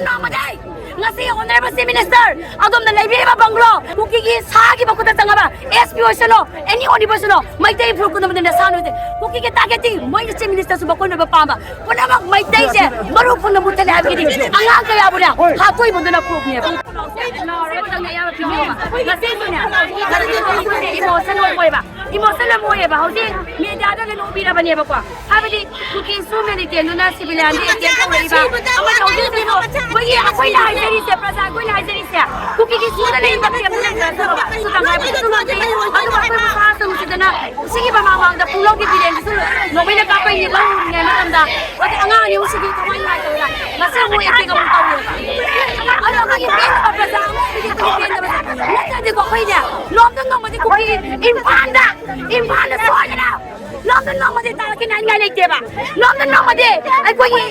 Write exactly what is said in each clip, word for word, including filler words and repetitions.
ꯅꯣꯡꯃꯗꯤ ꯉꯁꯤ Honourable Chief Minister ꯑꯗꯣꯝꯅ ꯂꯩꯕꯤꯔꯤꯕ ꯕꯪꯒ꯭ꯂꯣ, ꯀꯨꯀꯤꯒꯤ ꯁꯥꯒꯤ ꯃꯈꯨꯠꯇ ꯆꯪꯉꯕ S P ꯑꯣꯏꯁꯅꯣ, any ꯑꯣꯏꯕ ꯑꯣꯏꯁꯅꯣ, ꯃꯩꯇꯩ ꯐꯨꯔꯨꯞ ꯄꯨꯝꯅꯃꯛꯅ ꯁꯥꯅꯨꯁꯦ꯫ ꯀꯨꯀꯤꯒꯤ targetꯇꯤ ꯃꯣꯏꯒꯤ Chief Ministerꯁꯨ ꯃꯈꯣꯏꯅ ꯑꯣꯏꯕ ꯄꯥꯝꯕ ꯄꯨꯝꯅꯃꯛ ꯃꯩꯇꯩꯁꯦ ꯃꯔꯨ ꯄꯨꯟꯅ ꯃꯨꯠꯊꯠꯂꯦ ꯍꯥꯏꯕꯒꯤꯗꯤ ꯑꯉꯥꯡ ꯀꯌꯥꯕꯨꯅꯦ ꯍꯥꯠꯇꯣꯛꯏꯕꯗꯨꯅ ꯄ꯭ꯔꯨꯐꯅꯦꯕ꯫ ꯉꯁꯤꯁꯨꯅꯦ ꯏꯃꯣꯁꯟ ꯑꯣꯏꯕ, ꯏꯃꯣꯁꯟ ꯑꯃ ꯑꯣꯏꯌꯦꯕ꯫ ꯍꯧꯖꯤꯛ ꯃꯦꯗꯤꯌꯥꯗ ꯂꯣꯏꯅ ꯎꯕꯤꯔꯕꯅꯦꯕꯀꯣ, ꯍꯥꯏꯕꯗꯤ ꯀꯨꯀꯤꯁꯨ ꯃꯤꯂꯤꯇꯦꯟꯗꯨꯅ ꯁꯤꯚꯤꯂꯤꯌꯟꯗ ꯑꯦꯇꯦꯛ ꯇꯧꯔꯛꯏꯕ ꯑꯃꯗꯤ ꯍꯧꯖꯤꯛꯁꯤꯁꯨ ꯑꯩꯈꯣꯏꯒꯤ, ꯑꯩꯈꯣꯏꯅ ꯍꯥꯏꯖꯔꯤꯁꯦ, ꯄ꯭ꯔꯖꯥ ꯑꯩꯈꯣꯏꯅ ꯍꯥꯏꯖꯔꯤꯁꯦ, ꯀꯨꯀꯤꯒꯤ ꯁꯨꯗ ꯂꯩꯔꯤꯕ ꯀꯦꯝꯞꯇ ꯂꯩꯕ ꯑꯗꯨ ꯇꯉꯥꯏ ꯐꯗꯅ ꯉꯝꯗꯦ꯫ ꯑꯗꯨꯒ ꯑꯩꯈꯣꯏ ꯃꯁꯥ ꯆꯪꯁꯤꯗꯅ ꯁꯤꯒꯤ ꯃꯃꯥꯡ ꯃꯃꯥꯡꯗ ꯄꯨꯡꯂꯧꯒꯤ ꯕꯤꯔꯦꯟꯁꯤꯁꯨ ꯅꯣꯡꯃꯩꯅ ꯀꯥꯞꯄꯩꯅꯦ ꯂꯧ ꯎꯔꯤꯉꯩ ꯃꯇꯝꯗ꯫ ꯑꯗꯩ ꯑꯉꯥꯡ ꯑꯅꯤ ꯑꯍꯨꯝꯁꯤꯗꯤ ꯊꯋꯥꯏ ꯅꯨꯡꯉꯥꯏꯇꯗꯅ ꯉꯁꯤ ꯑꯃꯨꯛ ꯑꯦꯇꯦꯛ ꯑꯃꯨꯛ ꯇꯧꯔꯦꯕ꯫ ꯑꯗꯣ ꯑꯩꯈꯣꯏꯒꯤ ꯄꯦꯟꯗꯕ ꯄ꯭ꯔꯖꯥ ꯑꯃ ꯑꯣꯏꯕꯒꯤ ꯑꯩꯈꯣꯏꯒꯤ ꯄꯦꯟꯗꯕꯁꯦ ꯅꯠꯇ꯭ꯔꯗꯤꯀꯣ ꯑꯩꯈꯣꯏꯅꯦ ꯅꯣꯡꯃꯗ ꯅꯣꯡꯃꯗꯤ ꯀꯨꯀꯤ ꯏꯝꯐꯥꯜꯗ, ꯏꯝꯐꯥꯜꯗ ꯁꯣꯏꯗꯅ ꯅꯣꯡꯃꯗ ꯅꯣꯡꯃꯗꯤ ꯇꯥꯔꯛꯀꯅꯤ ꯍꯥꯏꯅꯤꯡꯉꯥꯏ ꯂꯩꯇꯦꯕ꯫ ꯅꯣꯡꯃꯗ ꯅꯣꯡꯃꯗꯤ ꯑꯩꯈꯣꯏꯒꯤ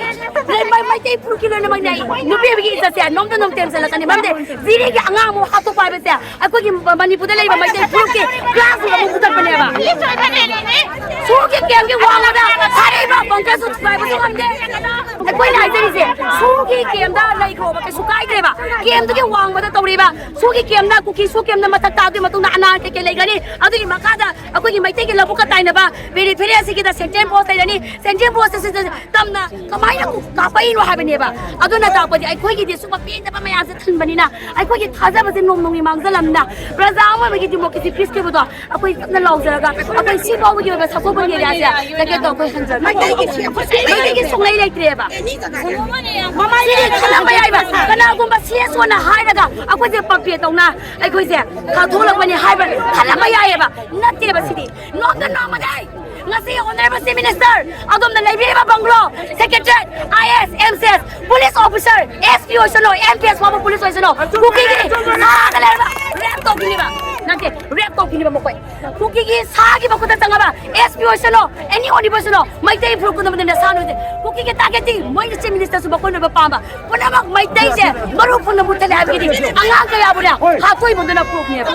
ꯃꯩ-, ꯃꯩꯇꯩ ꯐꯨꯔꯨꯞꯀꯤ ꯂꯣꯏꯅꯃꯛꯅꯦ ꯅꯨꯄꯤ ꯑꯣꯏꯕꯒꯤ ꯏꯖꯠꯁꯦ ꯅꯣꯡꯃꯗ ꯅꯣꯡꯃ ꯇꯦꯝꯁꯤꯜꯂꯛꯀꯅꯤ꯫ ꯃꯔꯝꯗꯤ ꯖꯤꯔꯤꯒꯤ ꯑꯉꯥꯡ ꯑꯃꯨꯛ ꯍꯥꯠꯇꯣꯛꯄ ꯍꯥꯏꯕꯁꯦ ꯑꯩꯈꯣꯏꯒꯤ ꯃꯅꯤꯄꯨꯔꯗ ꯂꯩꯕ ꯃꯩꯇꯩ ꯐꯨꯔꯨꯞꯀꯤ ꯀ꯭ꯂꯥꯁ ꯑꯃꯨꯛ ꯄꯨꯊꯠꯄꯅꯦꯕ꯫ ꯁꯣꯒꯤ ꯀꯦꯝꯒꯤ ꯋꯥꯡꯃꯗ ꯐꯥꯔꯛꯏꯕ ꯕꯪꯀꯔꯁꯨ ꯊꯨꯒꯥꯏꯕꯁꯨ ꯉꯝꯗꯦ꯫ ꯑꯩꯈꯣꯏꯅ ꯍꯥꯏꯖꯔꯤꯁꯦ, ꯁꯣꯒꯤ ꯀꯦꯝꯗ ꯂꯩꯈ꯭ꯔꯣꯕ, ꯀꯩꯁꯨ ꯀꯥꯏꯗ꯭ꯔꯦꯕ꯫ ꯀꯦꯝꯗꯨꯒꯤ ꯋꯥꯡꯃꯗ ꯇꯧꯔꯤꯕ, ꯁꯣꯒꯤ ꯀꯦꯝꯅ ꯀꯨꯀꯤ ꯁꯣ ꯀꯦꯝꯅ ꯃꯊꯛ ꯇꯥꯕꯒꯤ ꯃꯇꯨꯡꯗ ꯑꯅꯥ ꯀꯩꯀꯩ ꯂꯩꯒꯅꯤ꯫ ꯑꯗꯨꯒꯤ ꯃꯈꯥꯗ ꯑꯩꯈꯣꯏꯒꯤ ꯃꯩꯇꯩꯒꯤ ꯂꯧꯕꯨꯛꯀ ꯇꯥꯏꯅꯕ ꯄꯦꯔꯤꯐꯦꯔꯤ ꯑꯁꯤꯒꯤꯗ ꯁꯦꯟꯇ꯭ꯔꯦꯜ ꯐꯣꯔꯁ ꯂꯩꯔꯅꯤ꯫ ꯁꯦꯟꯇ꯭ꯔꯦꯜ ꯐꯣꯔꯁ ꯑꯁꯤꯗ ꯇꯝꯅ ꯀꯃꯥꯏꯅ ꯀꯥꯞꯄꯛꯏꯅꯣ ꯍꯥꯏꯕꯅꯦꯕ꯫ ꯑꯗꯨꯅ ꯇꯥꯛꯄꯗꯤ ꯑꯩꯈꯣꯏꯒꯤꯗꯤ ꯁꯨꯝꯕ ꯄꯦꯟꯗꯕ ꯃꯌꯥꯝꯁꯦ ꯊꯟꯕꯅꯤꯅ ꯑꯩꯈꯣꯏꯒꯤ ꯊꯥꯖꯕꯁꯦ ꯅꯣꯡꯃ ꯅꯣꯡꯃꯒꯤ ꯃꯥꯡꯖꯜꯂꯝꯅ ꯄ꯭ꯔꯖꯥ ꯑꯃ ꯑꯣꯏꯕꯒꯤ ꯗꯦꯃꯣꯀ꯭ꯔꯦꯁꯤ ꯄꯤꯁ ꯄꯤꯕꯗꯣ ꯑꯩꯈꯣꯏ ꯀꯟꯅ ꯂꯥꯎꯖꯔꯒ ꯑꯩꯈꯣꯏ ꯁꯤ ꯐꯥꯎꯕꯒꯤ ꯑꯣꯏꯕ ꯁꯒꯣꯜꯕꯟ ꯑꯦꯔꯤꯌꯥꯁꯦ ꯇꯀꯦꯠꯇꯣ ꯑꯩꯈꯣꯏ ꯍꯟꯖꯔꯦ꯫ ꯃꯩꯇꯩꯒꯤ ꯁꯨꯡꯂꯩ ꯂꯩꯇ꯭ꯔꯦꯕ꯫ ꯃꯃꯥꯏꯗꯤ ꯈꯜꯂꯝꯕ ꯌꯥꯏꯕ, ꯀꯅꯥꯒꯨꯝꯕ ꯁꯤ ꯑꯦꯁ ꯑꯣꯅ ꯍꯥꯏꯔꯒ ꯑꯩꯈꯣꯏꯁꯦ ꯄꯞꯄꯦꯠ ꯇꯧꯅ ꯑꯩꯈꯣꯏꯁꯦ ꯊꯥꯊꯣꯛꯂꯛꯄꯅꯤ ꯍꯥꯏꯕ ꯈꯜꯂꯝꯕ ꯌꯥꯏꯌꯦꯕ꯫ ꯅꯠꯇꯦꯕ ꯁꯤꯗꯤ꯫ ꯅꯣꯡꯃꯗ ꯅꯣꯡꯃꯗꯤ ꯉꯁꯤ Honourable Chief Minister ꯑꯗꯣꯝꯅ ꯂꯩꯕꯤꯔꯤꯕ bungalow, Secretariat, I A S, M C S, police officer, S P ꯑꯣꯏꯁꯅꯣ, M P S ꯐꯥꯎꯕ police ꯑꯣꯏꯁꯅꯣ, ꯀꯨꯀꯤꯒꯤ ꯁꯥꯗ ꯂꯩꯔꯕ ꯔꯦꯞ ꯇꯧꯈꯤꯅꯤꯕ, ꯅꯠꯇꯦ, ꯔꯦꯞ ꯇꯧꯈꯤꯅꯤꯕ ꯃꯈꯣꯏ꯫ ꯀꯨꯀꯤꯒꯤ ꯁꯥꯒꯤ ꯃꯈꯨꯠꯇ ꯆꯪꯉꯕ S P ꯑꯣꯏꯁꯅꯣ, any ꯑꯣꯏꯕ ꯑꯣꯏꯁꯅꯣ, ꯃꯩꯇꯩ ꯐꯨꯔꯨꯞ ꯄꯨꯝꯅꯃꯛꯅ ꯁꯥꯅꯨꯁꯦ꯫ ꯀꯨꯀꯤꯒꯤ targetꯇꯤ ꯃꯣꯏꯒꯤ Chief Ministerꯁꯨ ꯃꯈꯣꯏꯅ ꯑꯣꯏꯕ ꯄꯥꯝꯕ ꯄꯨꯝꯅꯃꯛ ꯃꯩꯇꯩꯁꯦ ꯃꯔꯨ ꯄꯨꯟꯅ ꯃꯨꯠꯊꯠꯂꯦ ꯍꯥꯏꯕꯒꯤꯗꯤ ꯑꯉꯥꯡ ꯀꯌꯥꯕꯨꯅꯦ ꯍꯥꯠꯇꯣꯛꯏꯕꯗꯨꯅ ꯄ꯭ꯔꯨꯐꯅꯦꯕ꯫